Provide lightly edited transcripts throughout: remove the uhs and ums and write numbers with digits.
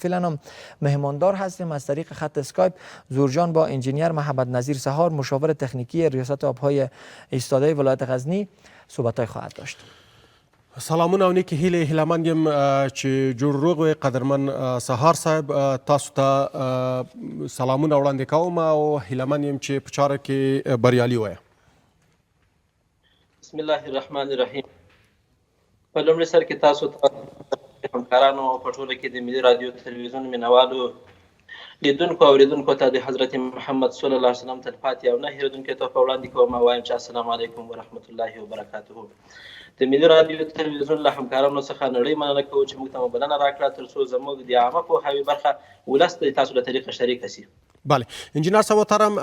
فعلا هم مهماندار هستیم از طریق خط اسکایپ زورجان با انجینیر محمد نظیر سهار، مشاور تخنیکی ریاست آبهای ایستاده ولایت غزنی صحبت‌های خواهد داشت. سلامونه او نیکې هیلې، هیله مند یم چې جوړ روغ وئ. قدرمن سهار صاحب، تاسو ته سلامونه وړاندې کوم او هیله مند یم چې په چارو کې بریالي وئ. بسم الله الرحمن الرحیم. په لومړي سر کې تاسو ته، همکارانو او په ټوله کې د ملي رادیو تلویزیون مینوالو لیدونکو او اورېدونکو ته د حضرت محمد صلی الله علیه وسلم تلپاتې او نه هېرېدونکې تحفه وړاندې کوم او وایم چې السلام علیکم ورحمت الله وبرکاته. د ملي رادیو تلویزیون له همکارانو څخه نړۍ مننه کوو چې موږ ته مو بلنه راکړه ترڅو زموږ د عامه پوهاوي برخه ولس ته تاسو له طریقه شریکه شي. بله انجینر صاحب محترم،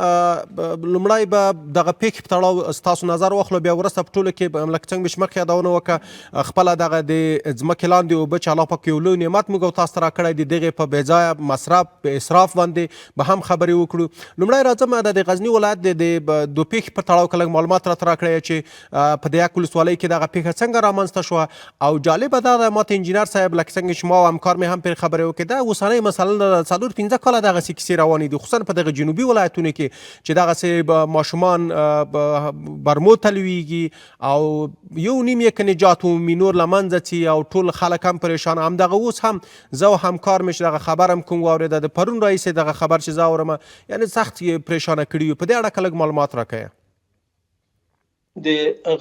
لومړی به دغه پیښې په تړاو ستاسو نظر واخلو، بیا وروسته په ټولو کې لکه څنګه چې مخکې یادونه وکړه، خپله دغه د ځمکې لاندې اوبه چې الله پاک یو لوی نعمت موږ او تاسو ته راکړی دی، دغې په بې ځایه مصرف په اسراف باندې به هم خبرې وکړو. لومړی راځم د غزني ولایت د دو پیښې په تړاو که لږ معلومات راته راکړئ چې په دې یک ولسوالۍ کې دغه پیښه څنګه رامنځته شوه. او جالبه دا ده ماته انجینر صاحب، لکه څنګه چې ما او همکار مې هم پرې خبرې وکړې، دا اوسنۍ مسله نه ده، 4-5 کاله دغسې کیسې روانې دي، خصوصا په دغه جنوبي ولایتونو کې چې دغسې ماشومان برمو ته لویږي او یو نیم یې که نجات ومومي، نور له منځه ځي او ټول خلک هم پریشان. همدغه اوس هم زه او همکار مې چې دغه خبر هم کوم واورېده، د پرون راهیسې دغه خبر چې زه اورم، یعنې سخت یې پریشانه کړي یو. په دې اړه که لږ معلومات راکړئ. د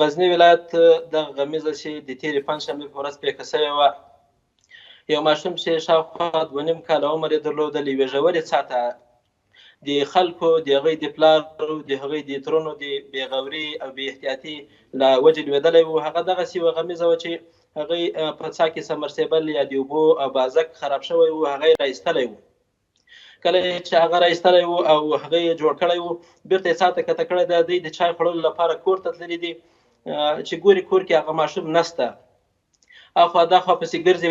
غزني ولایت دغه غمیزه چې د تېرې پنجشنبې په ورځ پېښه شوې وه، یو ماشوم چې شاوخوا 2.5 کاله عمر یې درلود، له یوې ژورې څاه ته د خلکو، د هغوی د پلار، د هغوی د ترونو د بېغوري او بې احتیاطي له وجې لوېدلی و. هغه دغسې یوه غمیزه وه چې هغوی په څاه کې سمرسیبل یا د اوبو او بازک خراب شوی و، هغه یې را ایستلی و. کله چې هغه را ایستلی و او هغه یې جوړ کړی و، بیرته یې څاه ته کته کړی ده. دی د چای خوړلو لپاره کور ته تللي دي چې ګوري کور کې هغه ماشوم نسته. اخوا داخوا پسې ګرځي،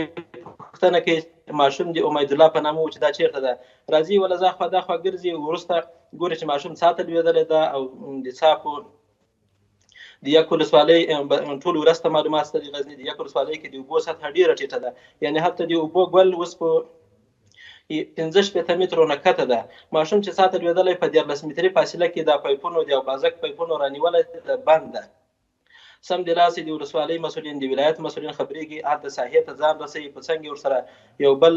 پوښتنه کوي، ماشوم د امیدالله په نامه و، چې دا چیرته ده. راځي ولا اخوا داخوا ګرځي، وروسته ګوري چې ماشوم څاه ته لوېدلی ده. او د څاه په د یک ولسوالۍ ټول ورځ ته معلومات شته، د غزني د یک ولسوالۍ کې د اوبو سطحه ډېره ټیټه ده، یعنې هلته د اوبو ګل اوس په 65 مترو نه کښته ده. ماشوم چې څاه ته لوېدلی، په 13 متري فاصله کې د پایپونو د اوبازک پایپونو رانیولی ده، بند ده. سمدلاسه د ولسوالۍ مسؤلین، د ولایت مسؤلین خبرېږي، هلته ساحې ته ځان رسوي. په څنګ ورسره یو بل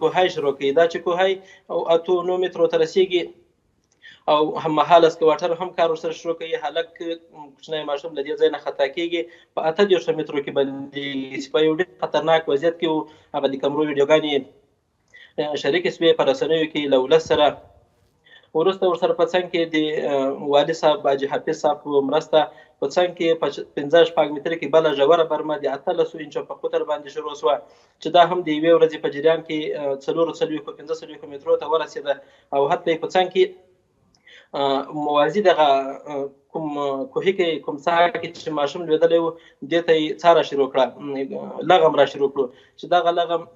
کوهی شروع کوي. دا چې کوهی او 8-9 مترو ته رسېږي او هم مهاله سکواټر هم کار ورسره شروع کوي، هلک کوچنی ماشوم له دې ځای نه خطا کېږي، په 38 مترو کې بندېږي چې په یو ډېر خطرناک وضعیت کې و. هغه د کمرو ویډیوګانې شریکې شوې په رسنیو کې له ولس سره. وروسته ورسره په څنګ کې د والي صاحب حاجي حافظ صاحب په مرسته په څنګ کې په 5-6 متري کې بله ژوره برمه د 18 انچو په قطر باندې شروع شوه چې دا هم د یوې ورځې په جریان کې 44، 45 مترو ته ورسېده. او حتی په څنګ کې موازي دغه کوم کوهي کې، کوم څاه کې چې ماشوم لوېدلی و، دې ته یې څاه را شروع کړه، لغم را شروع کړو چې دغه لغم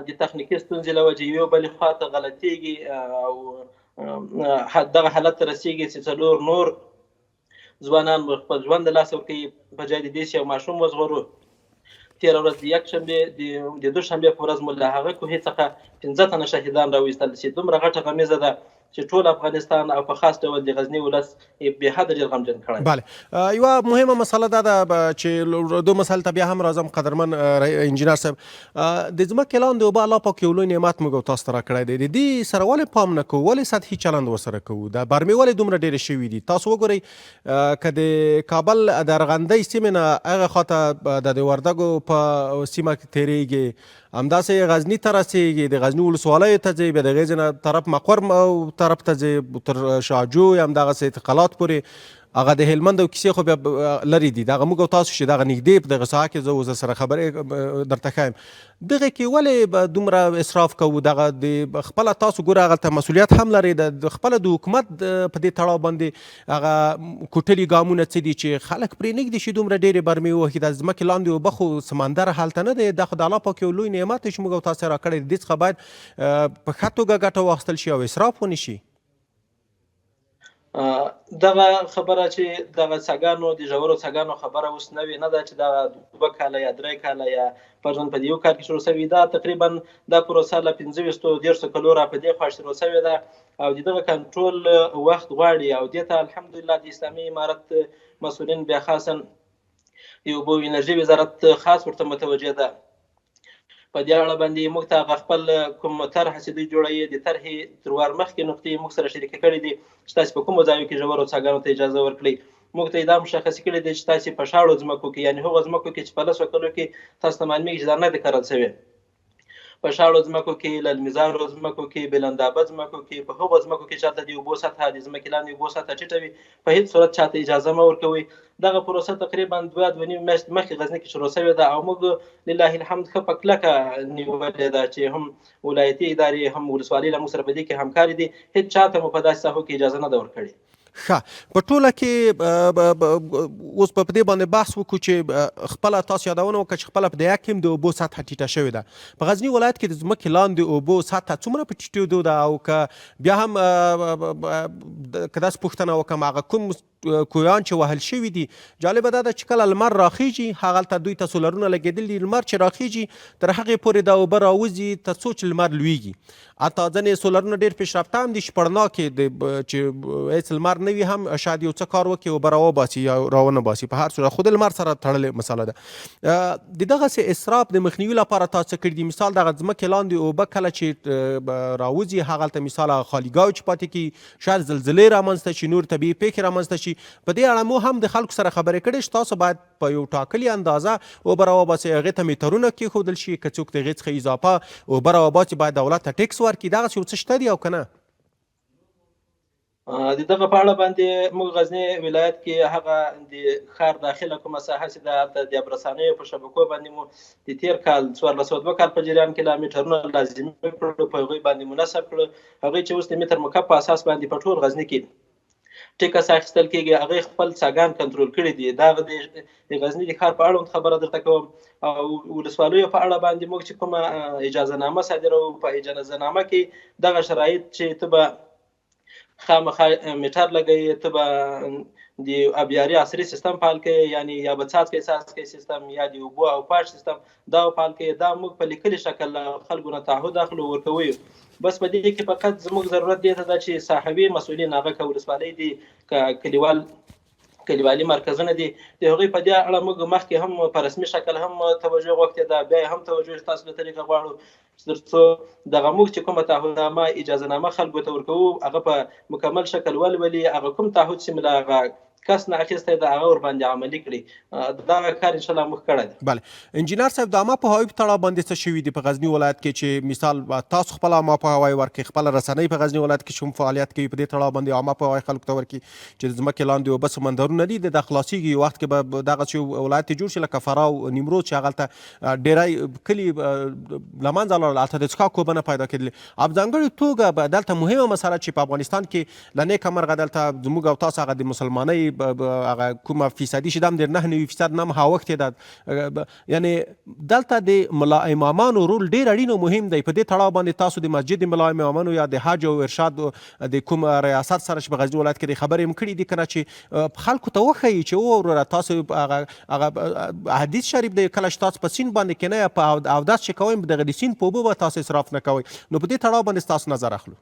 د تخنیکي ستونزې له وجې یو بلې خوا ته غلطیږي او دغه حالت ته رسیږي چې څلور نور ځوانان خپل ژوند له لاسه ورکوي، په جای د دې چې یو ماشوم وژغورو. تېره ورځ د یکشنبې د دوشنبې په ورځ مو له هغه کوهي څخه پنځه تنه شهیدان راوایستل چې دومره غټه غمیزه ده چې ټول افغانستان او په خاص ډول د غزني ولس بې حده ډېر غمجن کړی. بله یوه مهمه مسله دا ده چې دو مسئلې ته بیا هم راځم. قدرمن انجینر صاحب، د ځمکې لاندې اوبه الله پاک یو لوی نعمت موږ او تاسو ته راکړی دی. د دې سره ولې پام نه کوو؟ ولې سطحي چلند ورسره کوو؟ دا برمې ولې دومره ډېرې شوې دي؟ تاسو وګورئ که د کابل د ارغندۍ سیمې نه هغه خواته د وردګو په سیمه کې تېرېږي، همداسې غزني ته رسېږي، د غزني ولسوالیو ته ځي، بیا د هغې ځای نه طرف مقر طرف ته ځي تر شاجوی، همدغسې تر قلات پورې. هغه د هلمند او کیسې خو بیا لرې دي، دغه موږ او تاسو چې دغه نږدې په دغه ساحه کې زه اوس درسره خبرې درته ښایم، دغه کې ولې دومره اسراف کوو؟ دغه د خپله تاسو ګوره هغلته مسؤلیت هم لرئ، د خپله د حکومت په دې تړاو باندې هغه کوټلي ګامونه څه دي چې خلک پرې نږدي چې دومره ډېرې برمې ووهي؟ د ځمکې لاندې اوبه خو سمندر هلته نه دی، دا خو د الله پاک یو لوی نعمت دی چې موږ او تاسو راکړی دی. دې څخه باید په ښه توګه ګټه واخیستل شي او اسراف ونه شي. دغه خبره چې دغه څاګانو د ژورو څاګانو خبره اوس نوې نه ده چې دا 2 کاله یا 3 کاله یا فرضاً په یو کال کې شروع شوې ده. تقریبا دا پروسه له 25 30 کلو را په دې خوا شروع شوې ده او د دغه کنټرول وخت غواړي. او دې ته الحمدلله د اسلامي امارت مسؤلین، بیا خاصا د اوبو انرژي وزارت خاص ورته متوجه ده. په دې اړه باندې موږ ته هغه خپل کوم طرحه چې دوی جوړوي، د طرحې تر وار مخکې نقطې موږ سره شریکې کړې دي چې تاسو په کومو ځایو کې ژورو څاګانو ته اجازه ورکړئ. موږ ته یې دا مشخصې کړې دي چې تاسو په شاړو ځمکو کې، یعنې هغو ځمکو کې چې په 10 کلو کې تاسو ته معلومېږي چې دا نه دي کرل شوې، په شاړو ځمکو کې، للمیزارو ځمکو کې، بلندابه ځمکو کې، په هغو ځمکو کې چې هلته د اوبو سطحه، د ځمکې لاندې اوبو سطحه ټیټه وي، په هیڅ صورت چاته اجازه مه ورکوئ. دغه پروسه تقریبا 2، 2.5 میاشتې مخکې غزني کې شروع شوې ده او موږ لله الحمد ښه په کلکه نیولې ده چې هم ولایتي ادارې هم ولسوالۍ له موږ سره په دې کې همکارې دي. هیڅ چاته مو په داسې ساحو کې اجازه نه ده ورکړې. ښه، په ټوله کې اوس په دې باندې بحث وکړو چې خپله تاسو یادونه وکړه چې خپله په دې کې هم د اوبو سطحه ټیټه شوې ده. په غزني ولایت کې د ځمکې لاندې اوبو سطحه څومره په ټیټېدو ده؟ او که بیا هم که داسې پوښتنه وکړم، هغه کوم کویان چې وهل شوي دي، جالبه دا ده چې کله لمر راخیږي، هغلته دوی ته سولرونه لګېدلي دي، لمر چې راخیږي تر هغې پورې دا اوبه راوځي تر څو چې لمر لویږي. حتی ځینې سولرونه ډېر پیشرفته هم دي چې په رڼا کې چې هېڅ لمر نه وي هم شاید یو څه کار وکړي، اوبه راوباسي یا راونه باسي. په هر صورت خو د لمر سره تړلې مسله ده. د دغسې اسراف د مخنیوي لپاره تاسو څه کړي دي؟ مثال دغه ځمکې لاندې اوبه کله چې راوځي، هغلته مثال هغه خالیګاوې چې پاتې کېږي، شاید زلزلې رامنځته شي، نور طبیعي پېښې رامنځته شي. په دې اړه مو هم د خلکو سره خبرې کړې چې تاسو باید په یو ټاکلي اندازه اوبه راوباسئ، هغې ته میټرونه کېښودل شي، که څوک د هغې څخه اضافه اوبه راوباسي باید دولت ته ټیکس ورکړي. دغسې یو څه شته دي او که نه؟ د دغه په اړه باندې موږ غزني ولایت کې هغه د ښار داخله کومه ساحه چې ده، هلته د ابرسانیو په شبکو باندې مو د تېر کال 1402 کال په جریان کې لا میټرونه لازمي کړو، په هغوی باندې مو نصب کړو. هغوی چې اوس د متر مکعب په اساس باندې په ټول غزني کې ټیکس اخیستل کېږي، هغوی خپل څاګان کنټرول کړي دي. دا د غزني د ښار په اړوند خبره درته کوم. او ولسوالیو په اړه باندې موږ چې کومه اجازه نامه صادروو، په اجازه نامه کې دغه شرایط چې ته به خامخا میټر لګوي، ته به د ابیاري عصري سیستم فعال کوي، یعنی یا به څاڅکی څاڅکی سیستم یا د اوبو او پاش سیستم دا فعال کوي، دا موږ په لیکلي شکل له خلکو نه تعهد اخلو، ورکوي. بس په دې کې فقط زموږ ضرورت دې ته ده چې ساحوي مسؤلین، هغه که ولسوالۍ دي که کلیوالي مرکزونه دي، د هغوی په دې اړه موږ مخکې هم په رسمي شکل هم توجه غوښتې ده، بیا هم توجه تاسو له طریقه غواړو چې تر څو دغه موږ چې کومه تعهدنامه، اجازه نامه خلکو ته ورکوو، هغه په مکمل شکل ولولي، هغه کوم تعهد چې له هغه کس نه اخیستی ده هغه ورباندې عملي کړي. دا کار ان شاء الله موږ کړی دی. بله، انجینر صاحب، د عامه پوهاوي په تړاو باندې څه شوي دي په غزني ولایت کې؟ چې مثال تاسو خپل عامه پوهاوی ورکړئ، خپل رسنۍ په غزني ولایت کې چې هم فعالیت کوي، په دې تړاو باندې عامه پوهاوی خلکو ته ورکړي چې د ځمکې لاندې اوبه سمندرونه دي، د خلاصیږي، یو وخت کې به دغسې یو ولایت جوړ شي لکه فراه او نیمروز چې هغلته ډیری کلي له منځه لاړل، هلته د څښاک اوبه نه پیدا کېدلې. او په ځانګړې توګه دلته مهمه مسله چې په افغانستان کې له نیکه مرغه دلته زموږ او تاسو هغه د مسلمانۍ هغه کومه فیصدي چې دا هم د 99% نه هم اوښتې ده، یعنی دلته د ملا امامانو رول ډیر اړین او مهم دی. په دې تړاو باندې تاسو د مسجد ملا امامانو یا د حج او ارشاد د کوم ریاست سره چې په غزني ولایت کې د خبرې هم کړې دي کنه چې خلکو ته وښیي چې او وروره تاسو هغه هغه حدیث شریف دی، کله چې تاسو په سیند باندې کینئ په اودس چې کوئ، دغه د سیند په اوبو به تاسو اسراف نه کوئ. نو په دې تړاو باندې ستاسو نظر اخلو.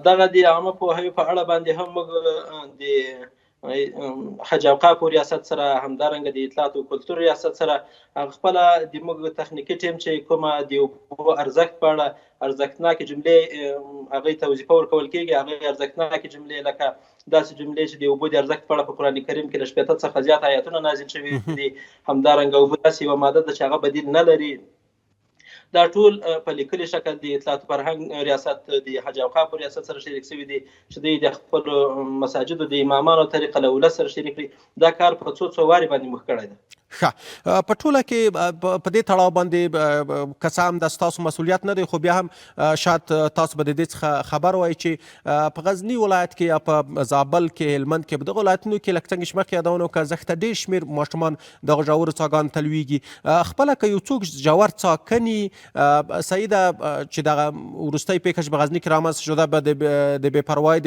دغه د عامه پوهاوي په اړه باندې هم موږ د حج اوقافو ریاست سره، همدارنګه د اطلاعات او کلتور ریاست سره، خپله د موږ تخنیکي ټیم چې کومه د اوبو ارزښت په اړه ارزښتناکې جملې هغوی ته وظیفه ورکول کېږي، هغې ارزښتناکې جملې لکه داسې جملې چې د اوبو د ارزښت په اړه په قرآن کریم کې له 60 څخه زیات آیاتونه نازل شوي دي، همدارنګه اوبه داسې یوه ماده ده چې هغه بدیل نه لري، دا ټول په لیکلي شکل د اطلاعات فرهنګ ریاست، د حج اوقافو ریاست سره شریک شوي دي چې دوی د خپلو مساجدو د امامانو طریقه له ولس سره شریک کړي. دا کار په څو څو وارې باندې موږ کړی دی. ښه، په ټوله کې په دې تړاو باندې که څه هم دا ستاسو مسولیت نه دی، خو بیا هم شاید تاسو به د دې څخه خبر وای چې په غزني ولایت کې یا په زابل کې، هلمند کې، په دغو ولایتونو کې لکه څنګه چې مخکې یادونه وکړه، زښته ډېر شمېر ماشومان دغو ژورو څاګانو ته لویږي. خپله که یو څوک ژور څاه کني، صحیح ده چې دغه وروستۍ پېښه چې په غزني کې رامنځته شوه، دا به د بې پروایۍ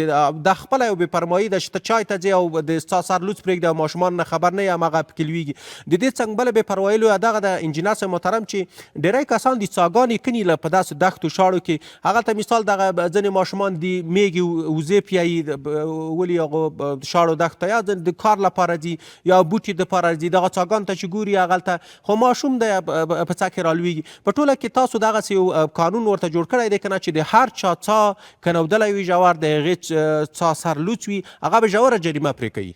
دا خپله یو بې پروايي ده چې ته چای ته ځې او د ستا سر لوڅ پرېږدي او ماشومان نه خبر نه یې، هماغه پکې لویږي. د دې څنګ بله بې پروایي لویه دغه ده انجینر صاحب محترم چې ډېری کسان د څاګانې کني له په داسې دښتو شاړو کې، هغلته مثال دغه ځینې ماشومان دي میږي وزې پیایي ولي هغو شاړو دښتو ته یا د کار لپاره ځي یا بوټي دپاره ځي، دغه څاګانو ته چې ګوري هغلته خو ماشوم دی په څاه کې رالویږي. په ټوله کې تاسو دغسې یو قانون ورته جوړ کړی دی که نه چې د هر چا څاه کنودلی وي ژور، د هغې څاه سر لوڅ وي، هغه به ژوره جریمه پرې کوي؟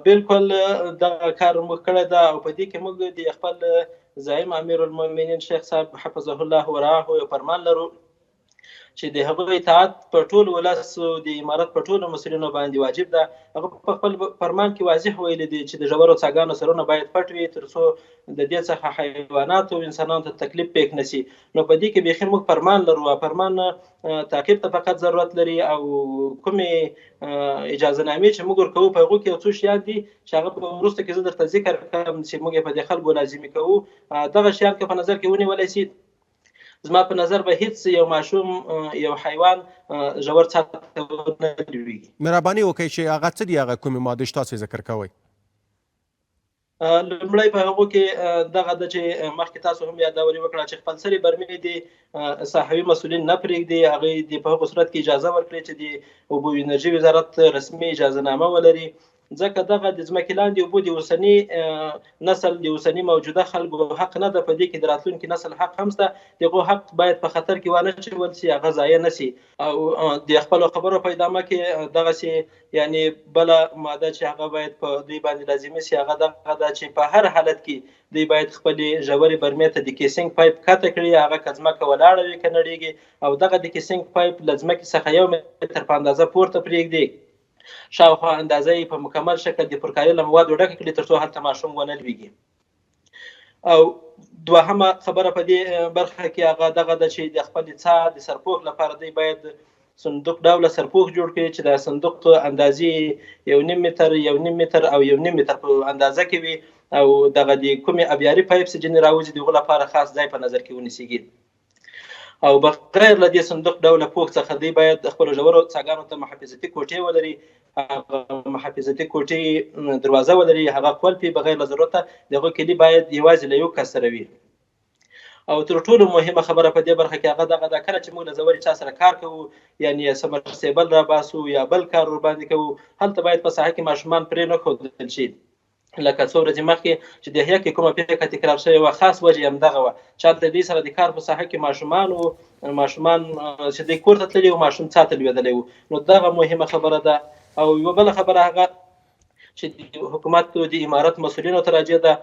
بالکل دغه کار موږ کړی ده او په دې کې موږ د خپل زعیم امیرالمؤمنین شیخ صاحب حفظه الله ورعاه یو فرمان لرو چې د هغه اطاعت په ټول ولس د امارت په ټولو مسؤلینو باندې واجب ده. هغه په خپل فرمان کې واضح ویلي دي چې د ژورو څاګانو سرونه باید پټ وي ترڅو د دې څخه حیواناتو او انسانانو ته تکلیف پېښ نه شي. نو په دې کې بیخي موږ فرمان لرو، فرمان تعقیب ته فقط ضرورت لري او کومې اجازه نامې چې موږ ورکوو په هغو کې یو څو شیان دي چې هغه په وروسته کې زه درته ذکر کړم چې موږ یې په دې خلکو لازمي کوو. دغه شیان که په نظر کې ونیولی شي، زما په نظر به هیڅ یو ماشوم، یو حیوان ژور څاه ته ونه لویږي. مهرباني وکړئ چې هغه څه دي، هغه کومې مادې چې تاسو یې ذکر کوئ؟ لومړی په هغو کې دغه ده چې مخکې تاسو هم یادونې وکړه چې خپلسرې برمې دې ساحوي مسؤلین نه پرېږدي، هغوی دې په هغو صورت کې اجازه ورکړي چې د اوبو انرژي وزارت رسمي اجازه نامه ولري، ځکه دغه د ځمکې لاندې اوبو د اوسني نسل، د اوسني موجوده خلکو حق نه ده، په دې کې د راتلونکي نسل حق هم شته، د هغو حق باید په خطر کې وانه چول شي، هغه ضایع نه شي. او د خپلو خبرو په ادامه کې دغسې یعنی بله ماده چې هغه باید په دوی باندې لازمي شي هغه دغه ده چې په هر حالت کې دوی باید خپلې ژورې برمې ته د کیسینګ پایپ کته کړي، هغه که ځمکه ولاړه وي که نړیږي، او دغه د کیسینګ پایپ له ځمکې څخه 1 متر په اندازه پورته پرېږدي، شاوخوا اندازه یې په مکمل شکل د پرکاري له موادو ډکه کړي ترڅو هلته ماشوم ونه لویږي. او دوهمه خبره په دې برخه کې هغه دغه ده چې د خپلې څاه د سرپوښ لپاره دوی باید صندوق ډوله سرپوښ جوړ کړي چې دا صندوق اندازې 1.5 متر، 1.5 متر او 1.5 متر په اندازه کې وي، او دغه د کومې ابیاري پایپ چې ځینې راوځي د هغو لپاره خاص ځای په نظر کې ونیسیږي. او بغیر له دې صندوق ډوله پوښ څخه دوی باید خپلو ژورو څاګانو ته محافظتي کوټې ولري، هغه محافظتي کوټې دروازه ولري، هغه قلفي بغیر له ضرورته د هغو کلي باید یوازې له یو کس سره وي. او تر ټولو مهمه خبره په دې برخه کې هغه دغه ده، کله چې موږ له ژورې چا سره کار کوو، یعنی سمرسیبل را باسو یا بل کار ورباندې کوو، هلته باید په ساحه کې ماشومان پرې نه ښودل شي. لکه څو ورځې مخکې چې د هیه کې کومه پېښه تکرار شوې وه، خاص وجه یې همدغه وه چې هلته دوی سره د کار په ساحه کې ماشومان وو، ماشومان چې دوی کور ته تللي وو، ماشوم څاه ته لوېدلی وو. نو دغه مهمه خبره ده. او یوه بله خبره هغه چې د حکومت د امارت مسؤلینو ته راجع ده،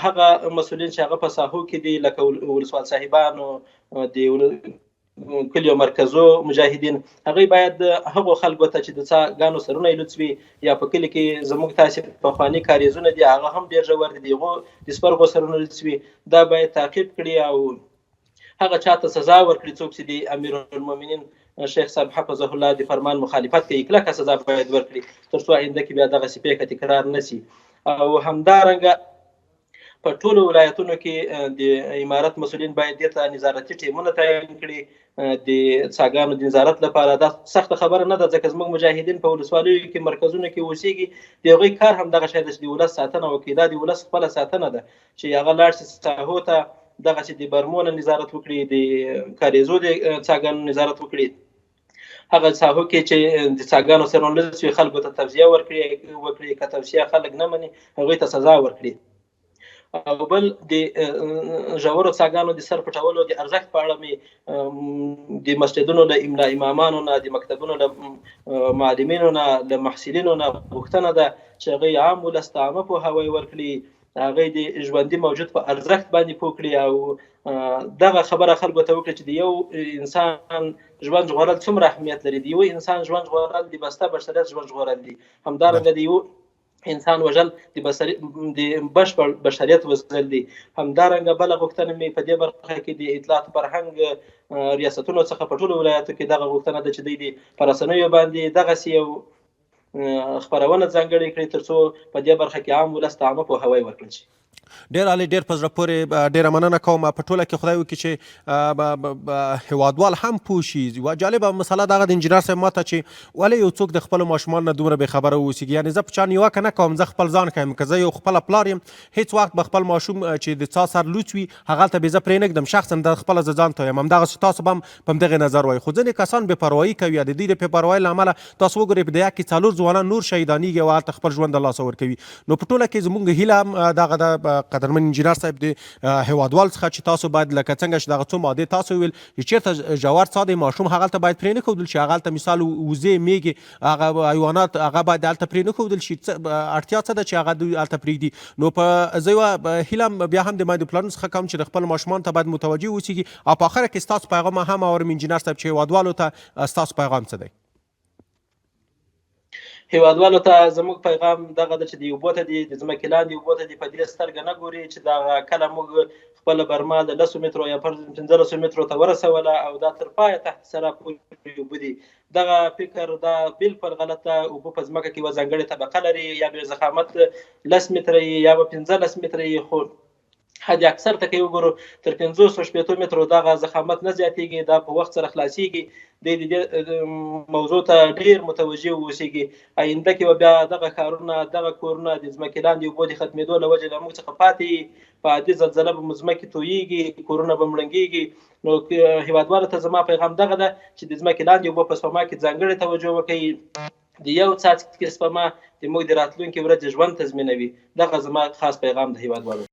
هغه مسؤلین چې هغه په ساحو کې دي لکه ولسوال صاحبانو، د کلیو مرکزو مجاهدین، هغوی باید هغو خلکو ته چې د څاګانو سرونه یې لوڅ وي یا په کلي کې زموږ تاسې پخواني کاریزونه دي هغه هم ډېر ژور دي، د هغو د سپرغو سرونه لوڅ وي، دا باید تعقیب کړي او هغه چاته سزا ورکړي څوک چې د امیرالمؤمنین شیخ صاحب حفظه الله د فرمان مخالفت کوي، کلکه سزا باید ورکړي تر څو آینده کې بیا دغسې پېښه تکرار نه شي. او همدارنګه په ټولو ولایتونو کې د امارت مسؤلین باید دې ته نظارتي ټیمونه تعین کړي د څاګانو د نظارت لپاره. دا سخته خبره نه ده ځکه زموږ مجاهدین په ولسوالیو کې مرکزونو کې اوسېږي، د هغوی کار هم دغه شی دی چې د ولس ساتنه وکړي. دا د ولس خپله ساتنه ده چې هغه لاړ شي ساحو ته، دغسې د برمو نه نظارت وکړي، د کاریزو د څاګانو نظارت وکړي، هغه ساحو کې چې د څاګانو سره لوڅ وي خلکو ته توصیه وکړي، که توصیه خلک نه مني هغوی ته سزا ورکړي. او بل د ژورو څاګانو د سر پټولو د ارزښت په اړه مې د مسجدونو له املا امامانو نه، د مکتبونو له معلمینو نه، له محصلینو نه غوښتنه ده چې هغوی عام ولس ته عامه پوهاوی ورکړي، هغوی د ژوندي موجود په ارزښت باندې پوه کړي او دغه خبره خلکو ته وکړي چې د یو انسان ژوند ژغورل څومره اهمیت لري. د یو انسان ژوند ژغورل د بسته بشریت ژوند ژغورل دي. همدارنګه د یو انسان وژل د بشري د بشپړ بشریت وژل دي. همدارنګه بله غوښتنه مې په دې برخه کې د اطلاعات فرهنګ ریاستونو څخه په ټولو ولایاتو کې دغه غوښتنه ده چې دوی دې په رسنیو باندې دغسې یو خپرونه ځانګړې کړي ترڅو په دې برخه کې عام ولس ته عامه پوهاوی ورکړل شي. ډیر عالی، ډیر په زړه پورې، ډیره مننه کوم. په ټوله کې خدای وکړي چې هیوادوال هم پوه شي. یوه جالبه مسله دغه د انجینر صاحب ماته چې ولې یو څوک د خپلو ماشومانو نه دومره بې خبره اوسېږي. یعنې زه په چا نیوکه نه کوم، زه خپل ځان ښیم، که زه یو خپله پلار یم هیڅ وخت به خپل ماشوم چې د څا سر لوڅ وي هغلته به زه پرې نه ږدم، شخصا دا خپله زه ځان ته وایم. همدغسې تاسو به هم په همدغې نظر وایي. خو ځینې کسان بې پروايي کوي، د دوی د بې پروايي له امله تاسو وګورئ په دې کې څلور ځوانان نور شهیدانېږي او هلته خپل ژوند له لاسه ورکوي. نو په ټوله کې زمونږ هیله هم دغه ده قدرمن انجینر صاحب د هیوادوال څخه چې تاسو باید لکه څنګه چې دغه څو مادې تاسو ویل چې چیرته ژور څاه دی ماشوم هغلته باید پرې نه ښودل شي، هغلته مثال وزې میږې هغه حیوانات هغه باید هلته پرې نه ښودل شي. اړتیا څه ده چې هغه دوی هلته پرېږدي؟ نو په زه یوه هیله بیا هم د میندو پلرونو څخه کوم چې د خپل ماشومان ته باید متوجه اوسیږي. او په اخره کې ستاسو پیغام هم اورم انجینر صاحب چې هیوادوالو ته ستاسو پیغام څه دی؟ هیوادوالو ته زموږ پیغام دغه ده چې د اوبو ته دي د ځمکې لاندې اوبو ته دي په دې سترګه نه ګوري چې دغه کله موږ خپله برمه د لسو مترو یا فرض 15 مترو ته ورسوله او دا تر پایه تحت سره پورې اوبه دي، دغه فکر دا بالکل غلط ده. اوبه په ځمکه کې یوه ځانګړې طبقه لري، یا به ضخامت 10 متره وي یا به 15 متره وي، خو حد اکثر ته که وګورو تر 50 60 مترو دغه ضخامت نه زیاتېږي، دا په وخت سره خلاصېږي. دوی د دې موضوع ته ډېر متوجه واوسېږي. آینده کې به بیا دغه ښارونه دغه کورونه د ځمکې لاندې اوبو د ختمېدو له وجې له موږ څخه پاتې، په عادي زلزله به مو ځمکې تویېږي، کورونه به مړنګېږي. نو هیوادوالو ته زما پیغام دغه ده چې د ځمکې لاندې اوبو په سپما کې ځانګړې توجه وکړئ. د یو څاڅکي سپما د موږ د راتلونکې ورځې ژوند تضمینوي. دغه زما خاص پیغام د هیوادوالو.